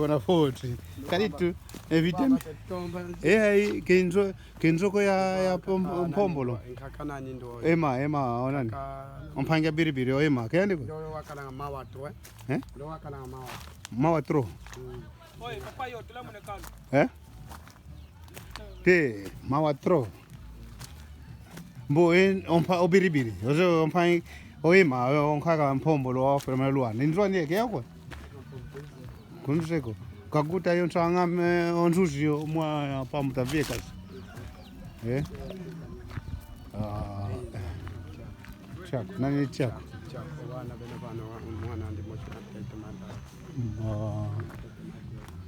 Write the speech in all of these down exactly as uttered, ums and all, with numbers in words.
Kuna forte. Kalitu, evita. Eh, ai, kenzo, kenzoko ya, ya pom-, mpombolo. Ema, ema, onani. Ompangi a biribiri, o ema, kende ko. Ndo wakalanga mawa tro, eh? Eh? Ndo wakalanga mawa. Mawa tro. Mm. Eh? Te, mawa tro. Mbo en, ompa, o biribiri. Ozo ompa, o ema, o nkaka mpombolo, o fere mwana luana. Inzwa ni eke yako? Kunzeko. Kakuta yo nsanga me, o nzuzi yo mwa pamuta viekas. Eh? Ah. Tiaku, nani tiaku? Tiaku, wana bene bana wa, mwana ndi mosi na tete manda. Ah,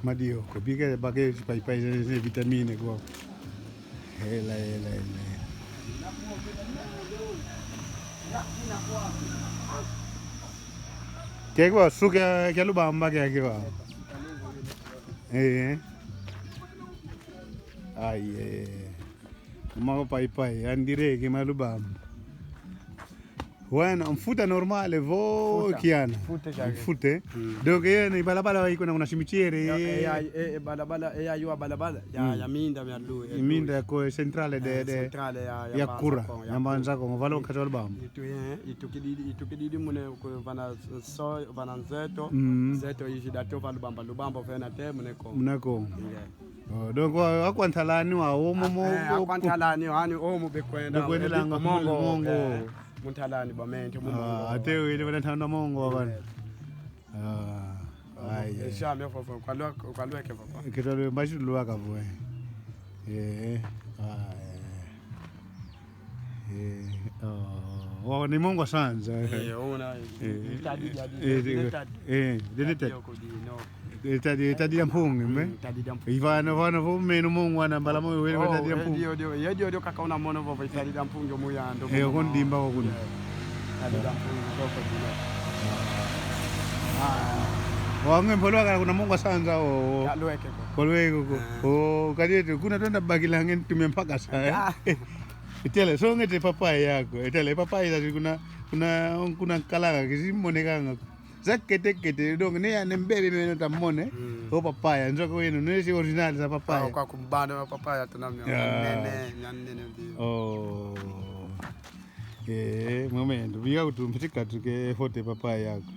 madioko, bike bake paipai ze, ze vitamine kwa. Hela, hela, hela. Ke kwa suka kia lubamba ke, ke kwa. Eh. Ai, eh. Mako paipai, andire ke ma lubamba. Wena, mfuta normal, vo kiana. Mfuta kiana. Mfuta. Mm. Donc, yena, i balabala wa iko na kuna cimetière. Ya, e, ya, e, e, balabala, e, ya, yo balabala. Ya, mm, ya minda, mia lu, e, minda lu. Ko centrale de, eh, de, centrale ya, ya, ya Mbanza kura, Kongo, ya Mbanza Kongo, valo kati wa lubamba. Itu, eh, itukididi, itukididi mune ko vana so, vana nzeto, mm, nzeto izi dato va lubamba, lubamba vena te mune Kongo. Mune Kongo. Yeah. Oh, donc, wa, wa kwa ntalani wa, o mo, mo, eh, o, a kwa ntalani wa, ani, o mo bekwenda, bekwenda langa mongo, mongo. Eh, mu ntalani ba mente, mu mongo. Ah, ate wele bana tanda mongo wa bana. Eh. Ah, ai, eh. Esa, me fofo, kwa lwa, kwa lweke fofo. Kita lwe mbashi lwaka fofo. Eh, ah, eh. Eh, oh, wa ni mongo sanza. Eh, ona, eh, itadi, itadi, eh, itadi, itadi. Eh, itadi, itadi. Itadi yoko di, no. Itadi, itadi ya mpungi, me? Mm, itadi ya mpungi. Ivana, vana, vo meno mongo wana mbala mo wele, oh, itadi ya mpungi. Dio, dio, ye dio, dio kaka una mono vo, itadi ya mpungi mu yando. Eh, mo, ko ndimba ko kuna. Eh, itadi ya mpungi, ko ko dilo. Ah. Wange mpolo kala kuna mongo sanza, o. Ya lweke ko. Ko lweke ko. Eh. O, kadi ete, kuna twenda bakila nge ntume mpaka sa, eh? Ah. Itele, so ngete papaya yako. Itele, papaya yako kuna, kuna, kuna kalanga, kizi monekanga. Za kete kete, donc, ne ya ne mbebe meno ta mone. Mm. O papaya, nzoko weno, ne si original za papaya. Kwa, kwa kumbana wa papaya, tuna mia, ya, nene, mia nene mbi. Oh. Eh, momento, biga kutu mpitika tuke fote papaya yako.